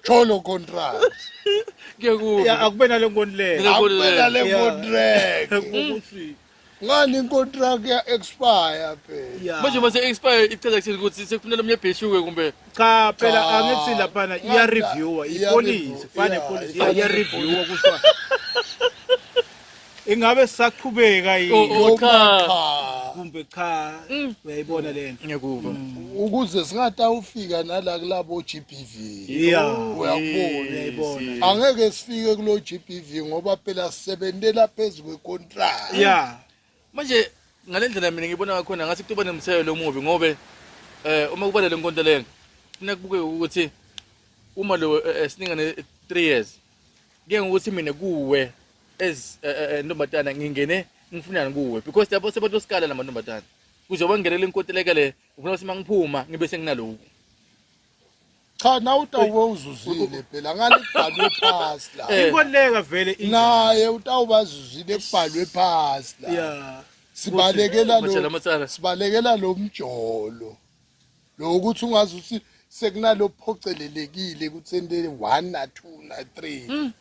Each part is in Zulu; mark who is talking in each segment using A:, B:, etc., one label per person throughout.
A: Cholo contract.
B: Ngiyakuzwa.
C: Ya, akube nale nkontileka.
A: Akube nale
C: Yeah.
A: contract.
C: Ukuthi
A: Ngani incontract ya expire phela.
C: ya.
B: Manje mase expire ichaza kuthini ukuthi sekufunela omunye ebheshuke kumbe
C: Cha phela
A: Cha.
C: angithi laphana iya reviewer
A: Iya
C: ipolice
A: review,
C: fane
A: yeah,
C: police
A: ifana
C: iya reviewer kusho. Ingabe sisaqhubeka
B: Oh,
C: yini
B: oh.
A: Noma
B: cha.
A: cha.
C: kumbe cha uyayibona lento.
B: Ngiyakuva.
A: Ukuze singatawufika nala kulabo GBV.
C: Yeah.
A: Uyakubona.
C: Uyayibona.
A: Angeke sifike kulo GBV ngoba phela sisebentela phezu kwecontract.
C: Yeah.
B: Manje ngalendlela mina ngibona ngakhona ngathi kutoba nemthelelo omubi ngobe uma kuba le nkontileka kufuneka kubuke ukuthi uma lo siningane 3 years kuye ngokuthi mina kuwe as ntombazana ngingene ngifunani kuwe because yabo sebatosikala lamantombazana kuze bangenele inkontileka le ufuna ukuthi mangiphuma ngibe senginaloku.
A: Cha nawe utawube uzuzile phela ngale kubhalwe phasi la.
C: Inkontileka vele injalo.
A: Naye utawubazuzile kubhalwe phasi la.
C: Yeah.
A: Sibalekela
B: Matshala,
A: lo
B: matshala.
A: sibalekela lo mjolo. Lo ukuthi ungazi ukuthi sekunalo phocelelekile ukuthi ende 1 na 2 na 3.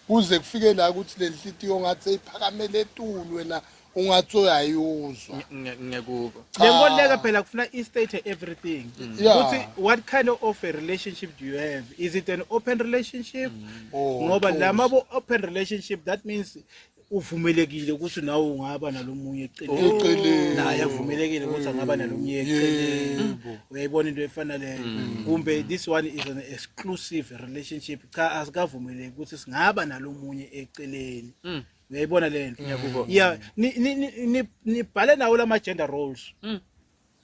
A: Kuze kufike la ukuthi le nhliziyo ngathi seyiphakamele etulu wena ungathi uyayuzwa.
B: Ngiyakuva.
C: Le nkontileka phela kufuna i-state everything.
A: Yeah.
C: Ukuthi what kind of a relationship do you have? Is it an open relationship?
A: Oh,
C: Ngoba
A: close.
C: lama bo open relationship that means uvumelekile ukuthi nawe ungaba nalomunye eceleni.
A: Eceleni.
C: Naye avumelekile ukuthi angaba nalomunye eceleni.
A: Yebo.
C: Uyayibona into efana leyo. Kumbe this one is an exclusive relationship. Cha asikavumeleki ukuthi singaba nalomunye eceleni. Uyayibona lento.
B: Ngiyakuva.
C: Yeah, ni ni ni nibhale nawo lama gender roles.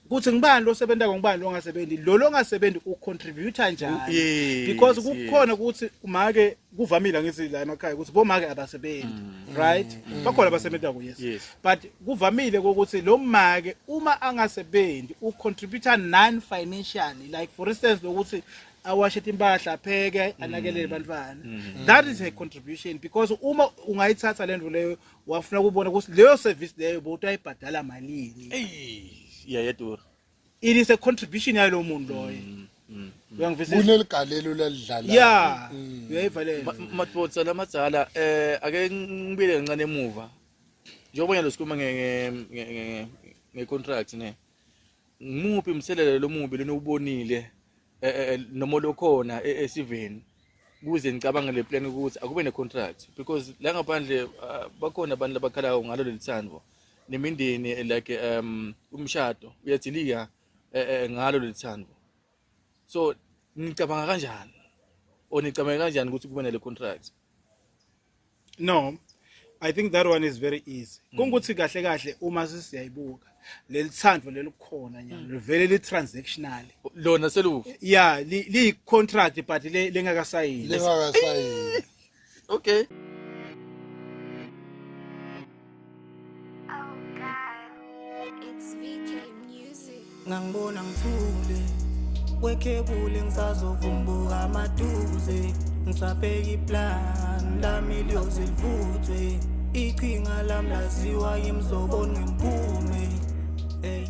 C: Kuthi ngibani lo sebenta ngibani lo ongasebenzi, lo longasebenzi ucontributor njani?
B: Yes,
C: Because kukhona ukuthi make kuvamile ngithi la emakhaya ukuthi bomake abasebenzi, right? Bakhona abasebenza yes.
B: Yes.
C: But kuvamile ukuthi lo make uma angasebenzi ucontributor non financially, like for instance lokuthi awashe impahla apheke anakelele abantwana, that is a contribution because uma ungayithatha lento leyo wafuna ukubona ukuthi leyo service leyo bowutayibhadala malini,
B: Ey, iyayedura.
C: It is a contribution yalo muntu loyo, uyangivisisa?
A: Kuneligalelo lalidlala.
C: Yeah, uyayivalela.
B: Madvodza lamadzala ake ngibile kancane emuva. Njengoba nyalo sikhuluma nge nge contract ne. Ngimuphi umselelo lomubi lenubonile noma lokhona esiveni kuze nicabange le plan ukuthi akube ne contract because la ngaphandle bakhona abantu abakhalayo ngalo lelithando nemindeni like umshado uyadilika ngalo lelithando, so nicabanga kanjani or nicabanga kanjani ukuthi kube nale contract?
C: No, I think that one is very easy. Kungukuthi kahle kahle uma sisiyayibuka lelithando lelikhona nyalo vele li transactional.
B: Lona selufa.
C: Yeah, li contract but le lengakasayini.
A: Lengakasayini.
B: Okay.
D: Oh God, it's VK Music.
E: Ngangibona ngithule kwekhebule ngisazovumbuka amaduze ngisabheka iplan lami liyoze livuthwe iqhinga lami laziwa yimzoboni ngemphume. Ey.